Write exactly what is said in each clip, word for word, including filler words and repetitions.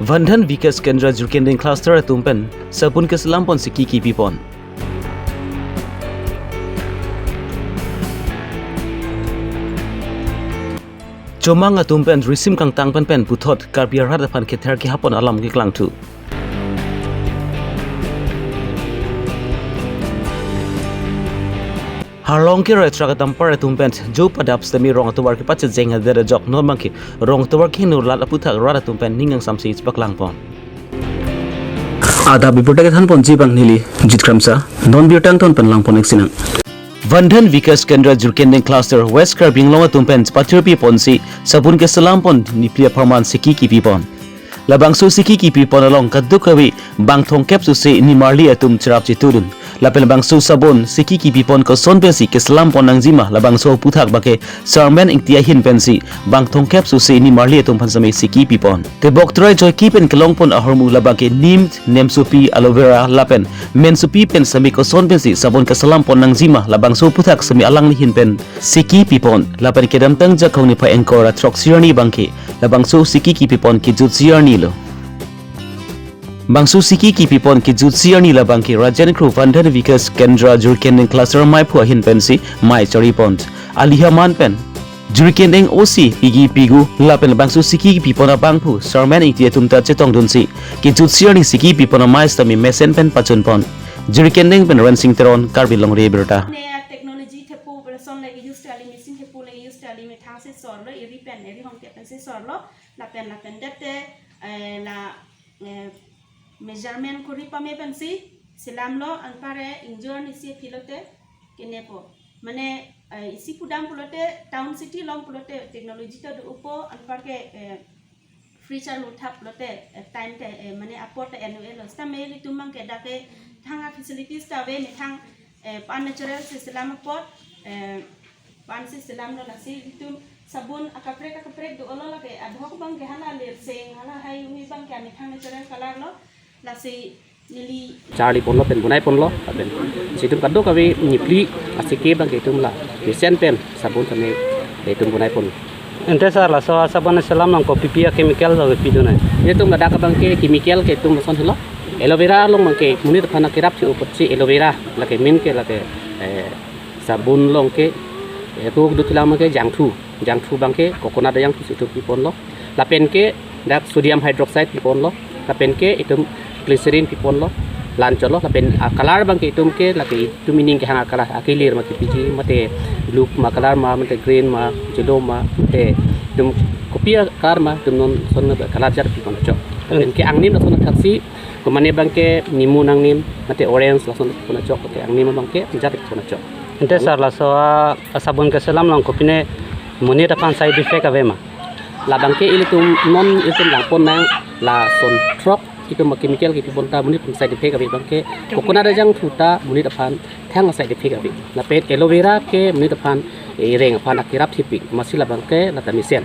Vandhan Vikas Kendra Jirikinding Cluster atum pen sabun keselam pon siki kipipon. Chomang atum pen risim kangtang pen pen puthot Karbi arat aphan kether kehapon alam keklangthu. Harlong ke rai truck dumper atum pen jo padap sitame rong atovar kepachejeng hadet ajok non abangke rong atovar kehingno lat aputhak rat atum pen ning angsamse chepaklang pon. Adap birta kethan ponji abang neli Jit Kramsa, non birta angton pen lang pon ik sinang. Vandhan Vikas Kendra Jirikinding Cluster West Karbi Anglong atum pen chepathirpi ponsi sabun keselam pon nepli apharman siki kipipon. Labangso siki kipipon along kadokave bang thomkep susi nimarli atum cherap chetudun. Lapen labangso sabun siki kipipon koson pensi keselam pon nangjima labangso aputhak abangke Sarmen Ingti ahin pensi bang thomkep susi nimarli atum aphan sitame siki pipon. Tebok terai joiki pen kelong pon ahormu labangke neem, nemsopi, aloe vera lapen mensopi pen sitame koson pensi sabun keselam pon nangjima labangso aputhak sitame alangli ahin pen siki pipon. Lapen kedamtang Jakhong niphai ingkoi ra throksi arni abangke labangso siki kipipon kejutsi arni lo. Bangso siki kipipon kejutsi arni labangke Rajen Kro Vandhan Vikas Kendra Jirikinding Cluster maiphu ahin pensi mai chari pon. Alihaman pen Jirikinding O C Pigi Pigu lapen bangso siki kipipon abangphu Sarmen Ingti atum ta chetongdunsi kejutsi arni siki pipon amai sitame mesen pen pachun pon. Jirikinding pen Rensing Teron, Karbi Longri Abirta. Ne technology thepo person le use kali, machine thepo le use kali, methang si sorlo, eri pen, eri hongke pensi sorlo, lapen lapen dete, eh, la eh, measurement kori pame pensi selamlo, anpar ingjur nisi philote kenepo. Mane, eh, isi pudam pulote town city along pulote technology ta do-upo, anparke, eh, free charlo thap pulote, eh, time te, eh, mane apot te N O A lo. Sitame ilitum abangke dak ke thang a-facilities ta ave, methang, eh, pan natural si selam apot, eh, pan si selamlo, lasi ilitum sabun akaprek akaprek do-olo, lake adhok abangke hala lerseng, hala haihui abangke amethang natural color lo, lasi neli charli ponlo pen bonai ponlo, lapen isi itum kadokave nepli asike abangke itum la mesen pen sabun sitame itum bonai pon. Ante sir, laso asabun selam along kopipi a-chemical lo pidun ai? Itum ladak abangke chemical ke itum lason helo. Aloe vera along abangke monit aphan akerap che apotsi aloe vera lake main ke lake, eh, sabun along ke, eh, kuk dut lang abangke jangthu, jangthu abangke coconut ajangthu si itum piponlo. Lapen ke dak sodium hydroxide piponlo. Lapen ke itum glycerin piponlo. La-anchotlo. Lapen a-color abangke itum ke lake itum ining kehang a-color, akelir ma kepiji, mate blue ma color ma, mate green ma, yellow ma, mate itum kopi a-color ma, itum non son color jat pipon chok. Lapen ke angnim lason thaksi, komane abangke nimu nangnim, mate orange lason pon chok, mate angnim abangke jat pipon chok. Ante sir, laso a, asabun keselam along kopine monit aphan side effect ave ma? Labangke ilitum non ilitum langpon nang lason throk itum a-chemical kipipon ta monit aphan side effect ave abangke coconut ajangthu ta monit aphan thang a-side effect ave. Lapen aloe vera ke monit aphan, eh, reng aphan akerap thipik, amatsi labangke lata mesen.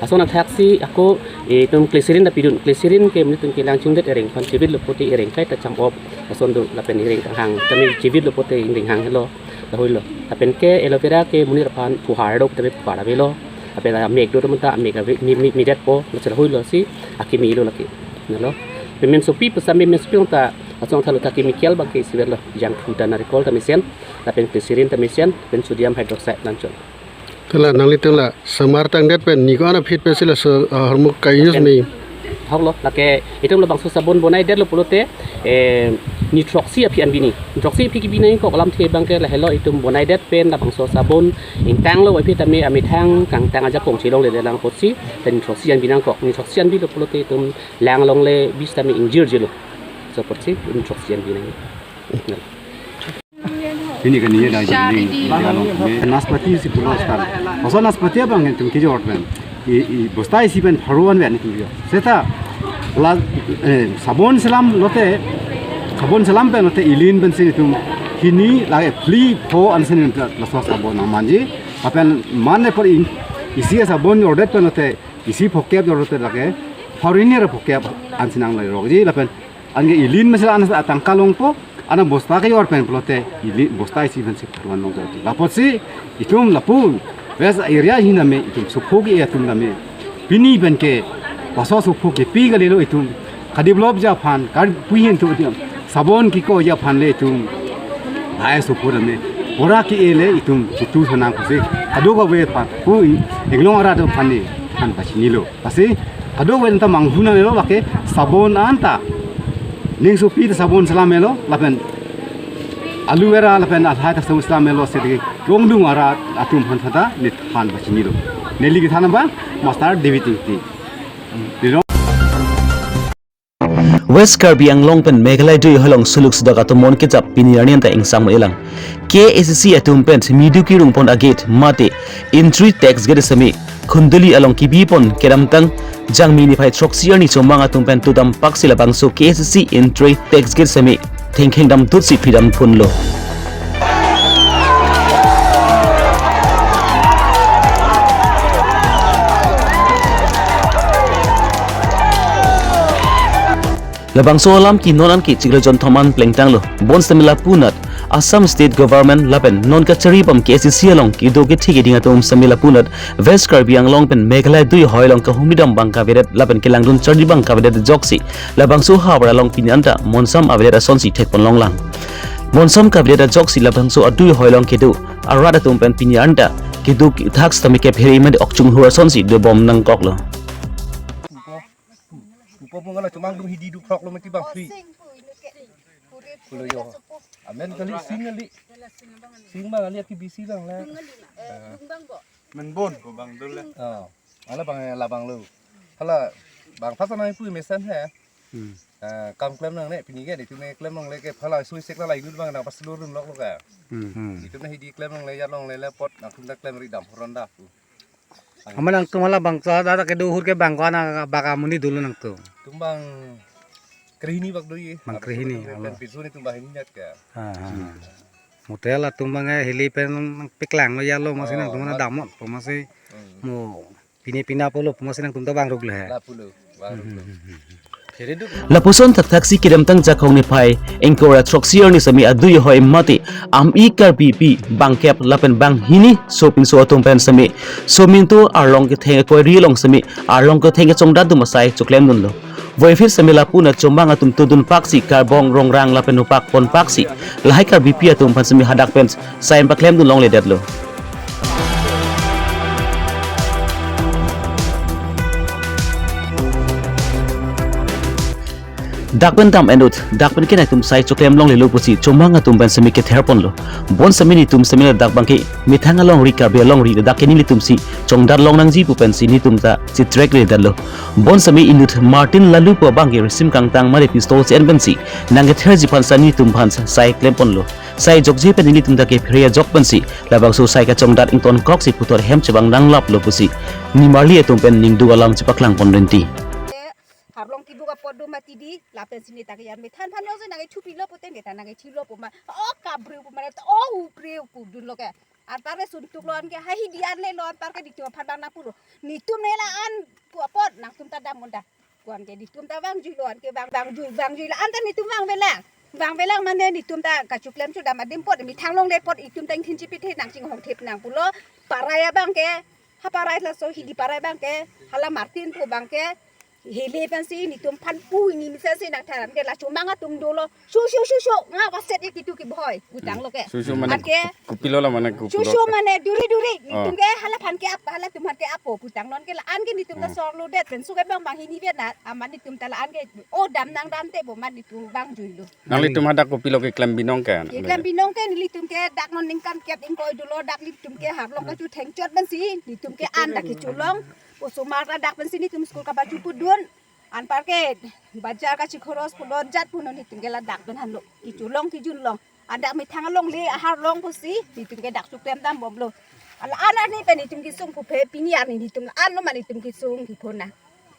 Lason athaksi ako, eh, itum glycerin ta pidun, glycerin ke monit atum kelang chingdet ereng aphan chivitlo pote ereng kai ta cham-op. Lason do lapen ereng kanghang tame chivitlo pote ereng hang helo, lahui lo. Lapen ke aloe vera ke monit aphan phuhar dok tame phuhar avelo. Lapen amek do tame ta amek ave, mi, mi, midetpo, laso lahui lo si akimi lo lake. Nalo. Pen mensopi pu sitame mensopi along ta lason thalo ta chemical abangke isivet lo, jangthu ta narikol ta mesen, lapen glycerin ta mesen, pen sodium hydroxide la-anchot. Tela nanglitum la samar tangdet pen ni ko-an aphi pensi laso, ah, hormu ka-use me? Thoklo, lake itum labangso sabun bonaidetlo pulote, eh, ni throksi aphi an bini. Ni throksi aphi kibi nangkok alamthe abangke lahelo, itum bonaidet pen labangso sabun ingtanglo aphi tame amethang kangtang ajakong chelongledet lang apotsi, te ni throksi an bi nangkok. Ni throksi an bilo pulote itum lang longle bis tame ingjirjilo. Laso apotsi ni throksi an bi nang. Ini kan ini ada jadi, jadi along kami. Naspati si pulo sekarang. Masa naspati abang itum kejor pen? I, i, bosta isi pen pharo an pen itum kejor. Seta la, eh, sabun selam lote, sabun selam pen lote ilin pensi itum hini lake phli pho ansi laso sabun nangmanji. Lapen mane por in, isi sabun jordet pen lote isi phokep jordet lake pharo hini ra phokep ansi nanglarokji. Lapen anke ilin mesen an atangka longpo, ana bosta kejor pen pulote ilin bosta isi pensi pharo an longjor. Lapotsi itum lapu West area ahin tame itum sopho ke atum tame pini penke laso sopho kepi kalilo itum Kadevelop ji aphan, kar puhin thu itum, sabon kiko ji aphan le itum, hai sopur ame, pora ke-e le itum, itum sanang kusi, kadokave aphan, pu i, inglong arat aphan ne, than pachinilo. Lasi, kadokave anta manghu nangnelo lake, sabon anta, ning sopi ta sabon selam melo, lapen, aloe vera, lapen alhai ta sabon selam melo, sedi, rongdung arat, atum aphan thata, ne than pachinilo. Neli kethan abang, Master David Ingti. Di rong- West Karbi Anglong pen Meghalaya dui holong suluk sudak atum mon kejap pini arni anta ingsam elang. K A A C C atum pen midu kirung pon a-gate mate entry tax gate semi Khunduli along kibi pon kedamtang Jangmi niphai throksi arni chomang atum pen tudam paksi labangso K A A C C entry tax gate semi thengkheng dam tutsi pidam phunlo. Labangso alam ke non an ke chiklo jon thom an plengtanglo. Bonsitame lapu anat Assam State Government lapen non kachari bom K A A C C along kedo kethe keding atum sitame lapu anat West Karbi Anglong pen Meghalaya dui holong kahumri dam abang kavedet lapen kelangdun charli abang kavedet ajoksi labangso havar along pini anta monsam avedet asonsi thekpon longlang. Monsam kavedet ajoksi labangso adui holong kedo arat atum pen pini anta kedo thak sitame kephere mate okchung hur asonsi dobom nangkoklo. Pupo, pupo ngala chomang dung hidi du phrok lo mati bang free. Pulo yo. Amen kali sing kali. Sing bang kali aki bisi bang la. Menbon. Ko bang dul la. Oh. Ala bang la bang lo. Hala bang pas nang pu mesen he. Hmm. Ah, kam klem nangne pini ke, di tune klem nangle ke phala sui sek la lai dul bang nang pas lurun lok lo ka. Hmm. Di tune hidi klem nangle ya nangle le pot nangtum ta klem ri dam horon da. Ama nangtum hala bangso ada ke do hur ke bang ko ana baka muni dulu nangtum. Tum bang krehini bak do ye. Bang krehini, pen alo. Pisu ni tum bang hini nyat ka. Ha, ha, ha. Motel atum bang eh hili pen nang piklang lo ya lo masi nangtum ana damot po masi. Hmm. Mo pini pina pulo po masi nangtum ta bang ruk le. La pulo, bang ruk lo. Lapuson thakthak si kedamtang Jakhong niphai ingkoi ra throksi arni sitame adui hoi mate Ami Karbipi bangkep lapen banghini sopinso atum pen sitame sominto arlong ketheng akoi ri along sitame arlong ketheng kechongdat dum asai choklem dunlo. Voiphit sitame lapu anat chomang atum tudun paksi karbong rongrang lapen upak pon paksi lahai Karbipi atum aphan sitame hadak pen sai paklem dun longledetlo. Dak pen dam enut, dak pen kenai atum sai choklem longlelo pusi chomang atum pen sitame kether ponlo. Bonsitame netum sitame ladak abang ke methang alongri Karbi alongri ladak ke nelitum si chongdat long nangji pu pensi netum ta chitrekledetlo. Bonsitame inut Martin Lalu pu abang ke risim kangtang mate pistol si en pensi nangketherji aphan sa netum aphan sai klem ponlo. Sai jokje pen nelitum ta kephere ajok pensi labangso sai kachongdat ington koksi puthot hem chebang nanglaplo pusi nimarli atum pen ningduk alam chepaklang pon rinti. Harlong kiduk apot do mati di, lapen si neta ke yan me than phan yong si nang e thupi lo pute neta nang e thi lo pu ma, o kabri pu ma, o upri pu dun lo ke. Anpar ke suntuk lo an ke, ha hidi an le lo anpar ke ditum aphan bang nangpulo. Netum ne la-an pu apot nangtum ta dam unda. Ko-an ke ditum ta vangjui lo an ke vang, vangjui, vangjui la-an ta netum vangvelang. Vangvelang mane netum ta kachoklem chodam adim apot methang longle apot itum ta ingthin chipithe nang chinghong thip nang pulo. Parai abang ke, ha parai laso hidi parai abang ke, hala Martin pu abang ke, hele pensi netum aphan pu ini mesen si nangthan an ke la chomang atum dolo. Shu, shu, shu, shu, nga vaset ik itu kibhoi. Putang lo ke. Shu, shu mane an ke, kopilo la mane kopilo. Shu, shu mane duri, duri. Oh. Netum ke hala aphan ke ap, halatum aphan ke apo. Putang non ke la-an ke netum ta, hmm, sorlo det. Pensi ke bang banghini vet na. Amat netum ta la-an ke. O dam nangdamte bo mat netum vangjui lo. Nanglitum hadak kopilo keklem binong ke? Keklem binong ke nelitum ke dak non ningkan kep ingkoi dolo dak netum ke harlong kachothengchot pensi. Netum ke an dak kecholong. Osomar ta dak pensi netum school kapacho pudun. Anpar ke bajar kachikhoros pudun jat punon netum ke ladak pen hanlo. Kecholong kejunlong. Hadak methang alongle aharlong pusi, netum ke dak choklem dam bomlo. Ala-an arni pen netum kesung puphe pini arni netum la-an lo ma netum kesung kepho na.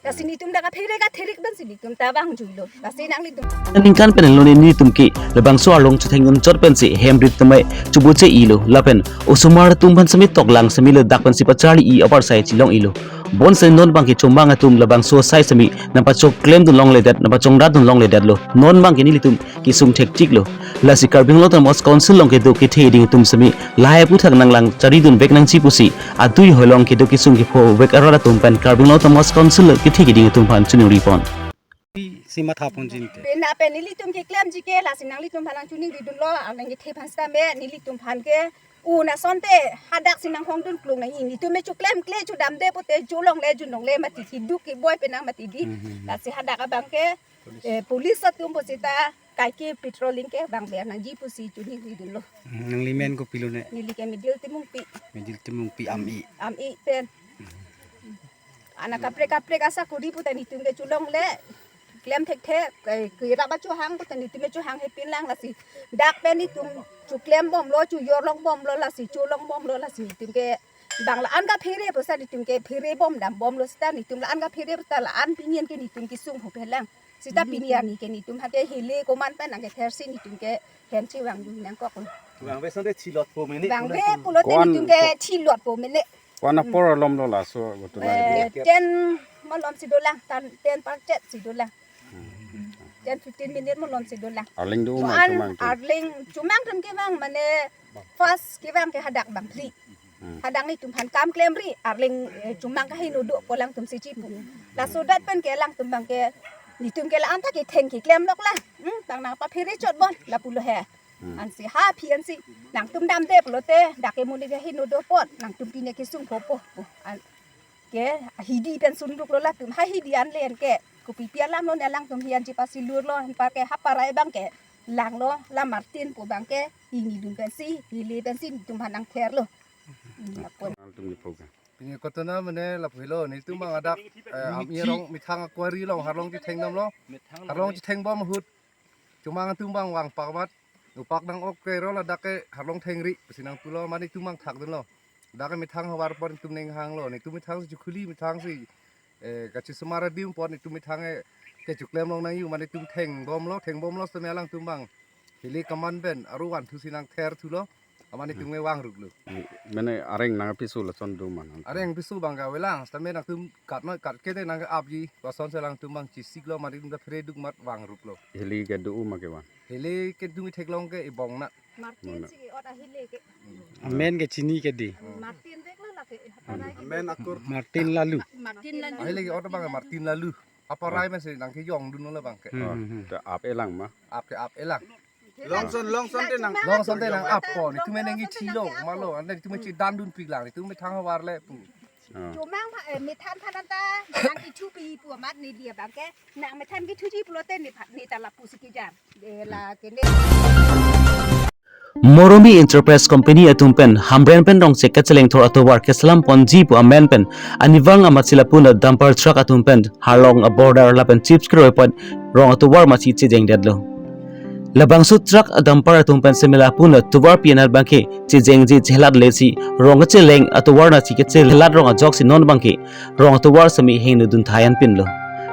Lasi netum dak aphere katherik pensi netum ta vangjui lo. Lasi nanglitum. Ningkan pen lo netum ke, labangso arlong chotheng unchot pensi, hem rit temai, chubu che-i lo, lapen, osomar atum aphan sitame toklang sitame ladak pensi pacharli-i apar sai chilong-i lo. Bonsitame non abang ke chomang atum labangso sai sitame, nangpachoklem dun longledet, nangpachongdat dun longledetlo. Non abang ke nelitum kesung thektik lo. Lasi Karbi Anglong Autonomous Council along kedo kethe keding atum sitame lahai aphuthak nanglang chari dun vek nangji pusi adui holong kedo kesung kepho vek arat atum pen Karbi Anglong Autonomous Council kethe keding atum aphan choningri pon. Sima thapon jinte. Pena pen nelitum keklemji ke lasi nanglitum aphan nangchoningridunlo, arleng kethe aphan sitame nelitum aphan ke un asonte hadak si nanghongdun klung nangji. Nelitum me choklem kle chodamde pote cholongle junongle mati thiduk keboi penang mati di. Hmm, hmm, hmm. Lasi hadak abang ke, eh, police atum pusita kaike patrolling ke bang ber nangji pusi choningridunlo. Hmm, nanglimen kopilone? Neli ke Middle Timungpi. Middle Timungpi Ami. Ami pen. Ana kaprek kaprek asa kuri puta nelitum ke cholongle klem thekthe, eh, kira ba chohang puta nelitum ke chohang hepin lang lasi. Dak pen nelitum choklembomlo, chojorlongbomlo lasi, cholongbomlo lasi nelitum ke bang la-an kaphere pusa nelitum ke pherebom dambomlo sita nelitum la-an kaphere puta la-an pinian ke nelitum kesung hope lang. Sita pini arni ke nelitum hake hile koman pen nangkethersi nelitum ke hensi vangdun nangkoklo. Vangve asonte thilot po mene. Vangve pulote Koan nelitum ke thilot po mene. Koan apor alomlo laso ghotona Eh, kebi? Ten malom si dolang, tan, ten parchet si dolang. Ten fifteen minute malom si dolang. Arleng do Mo ma an chomang tu. Arleng chomang atum kevang mane first kevang ke hadak bangphli. Hmm. Hadak nelitum aphan kam klemri, arleng, eh, chomang kaheno do pu alangtum si chipu. Laso adet pen ke alangtum abang ke nelitum ke la-an ta ketheng keklemlok la. Hmm, tang nangpaphere chotbom lapulo he. Hmm. Ansi ha phi ansi nangtum damde pulote dak ke muli kaheno do apot nangtum pine kesung phopo. An ke hidi pen sunduklo latum ha hidi anle an ke kopipi alamlo ne alangtum hi an chipasi lurlo anpar ke ha parai abang ke langlo la Martin pu abang ke ingidun pensi hile pensi nelitum aphan nangtherlo. Hmm, apot. Alangtum ni program. Pini ghotona mane lapu helo nelitum abang hadak, eh, Ami arong methang a-quarry along harlong chethengdamlo. Harlong chethengbom ahut chomang atum abang vangpak amat. Upak nang ok ke ro ladak ke harlong thengri pusi nangpulo mane nelitum abang thakdunlo. Dak ke methang havar apor nelitum ning hanglo. Nelitum methang si chukhuli methang si, eh, kachesomar adim apor nelitum methang ke kechoklemlong nangji mane nelitum thengbomlo, thengbomlo sitame alangtum abang hile koman pen aru vanthusi nangtherthulo. Amat nelitum ke vangruklo. Mane areng nangpiso lason do ma nang? Areng piso abang ke avelang, sitame nangtum kat ma kat kete nangke-apji, lasonsi alangtum abang chesiklo, mane nelitum ta phere duk amat vangruklo. Hile kedo ma kevang? Hile ke nelitum theklong ke ebong na. Martin Mona. Si ke-ot ahile ke. Amen ke chini ke di. Martin veklo lake. Amen akur. Martin Lalu. Martin Lalu. Ahile ke-ot abang Martin Lalu. Aparai masi nangkejongdunlo abang ke. Hmm, hmm, hmm. Ta ap-elang ma? Ap ke ap-elang. Longson, longson te nang. Longson te nang-appo, nelitum nangkechilo, malo, ante nelitum chedandunpiklang, nelitum methang havar le pu. Ah. Chomang pha, eh, methang phan ta nangkethupi pu amat neli abang ke, nang methang kethuji pulote ne pha, ne ta lapusi kejar. De la ke ne. Moromi Enterprise Company atum pen Hamren pen Rongchek kachelengthur atovar keselam ponji pu amen pen arnivang amatsi lapu-an dumper truck atum pen harlong a-border lapen chips keroi apot rong atovar amatsi chejengdetlo. Labangso truck a-dumper atum pen semi lapu-an tovar pi anat abangke chejengji chelat lesi rong kacheleng atovar amatsi kachelat rong ajoksi non abangke rong atovar semi hingno dunthai anpinlo.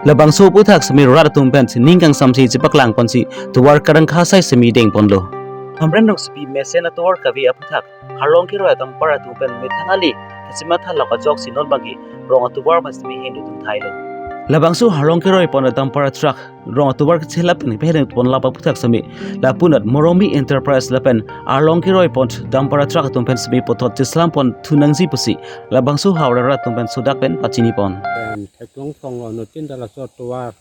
Labangso aphuthak semi rat atum pen sining kangsamsi chepaklang ponsi tovar karangkha asai semi dengponlo. Hamren Rongsopi mesen atovar kave aphuthak harlong keroi a-dumper atum pen methang ale kachemathalok ajoksi non abangke rong atovar amatsi hingno dunthailo. Labangso harlong keroi pon a-dumper truck rong atovar kachelat pen pehedeng ponlap aphuthak semi lapu-an Moromi Enterprise lapen arlong keroi pon dumper truck atum pen semi puthot cheselam ponthu nangji pusi labangso havar rat atum pen sodak pen pachinipon. Pen theklong thonglo nutin ta laso atovar.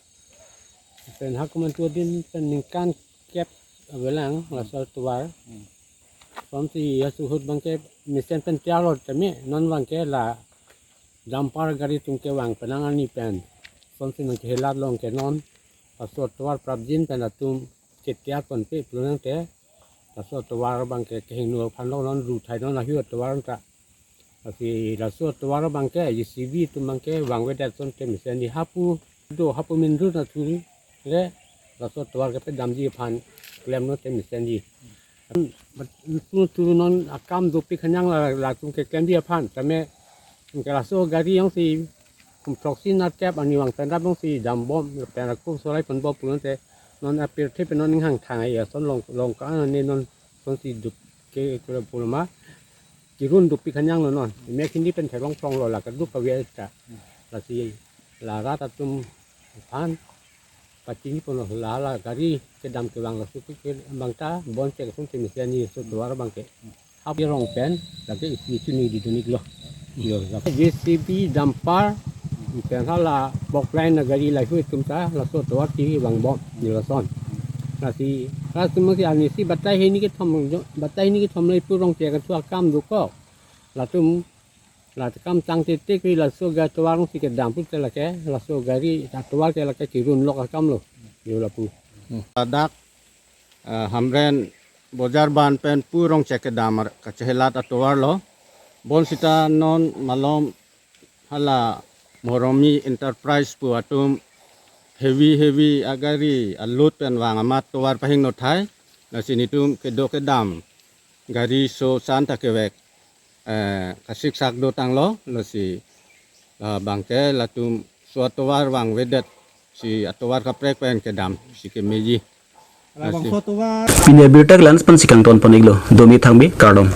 Pen hakuman tu din pen ningkan kep avelang laso atovar. Hmm. Sonsi ya suhut abangke mesen pen tiarlo tame non abangke la dumper gari atum kevang penang arni pen. Sonsi nangkehelat long ke non. Laso atovar prapjin pen latum ketiar ponpe pulo nangte. Laso atovar abangke kehingno aphanlo non ruthai non ahi atovar ta. Lasi laso atovar abangke J C B atum abangke vangvedet asonte mesenji hapu do hapu minru na thuri le laso atovar kepedamji aphan klemlo te mesenji. Tu tu non akam dopik hanyang la latum keklemji aphan tame ke laso gari jongsi kum throksi na kep arnivang pen rap jongsi dambom pen akum solai ponbom pulote non apirthe pen non ninghang thang ai ason long long ka ne non sonsi dup ke kula pulma. Kirun dopik hanyanglo non. Mek hindi pen theklong thonglo la kaduk kave ta. Lasi la rat atum aphan pachiniponlo la la gari kedam kevang laso ke abang ta bon chek asonte mesenji laso atovar abangke. Hap rong pen lake isi chini di dunik lo. Yo, lake J C B dumper Pen hala bok line agari lahei atum ta laso tovar kiri vangbom neli lason. Lasi, latum si arnisi batai hini kethom, batai hini kethom le pu Rongchek athu akam dokok. Latum, la kam tangte te kri laso ga tovar si kedam pulote lake, laso gari atovar ke lake kirun lok akam lo. Yo lapu. Ladak, eh, Hamren bojar ban pen pu Rongchek kedam ar-, kachehelat atovar lo. Bonsita non malom hala Moromi Enterprise pu atum heavy heavy agari a-load pen vang amat tovar pahingno thai. Lasi netum kedo kedam gari so san ta kevek, eh, kasiksak dotanglo, lasi, eh, bangke latum so atovar vangvedet si atovar kaprek pen kedam si kemeji. Labangso atovar. Pini abirta ke la-an pensi kangton pon-iklo, domi thangbi, kardom.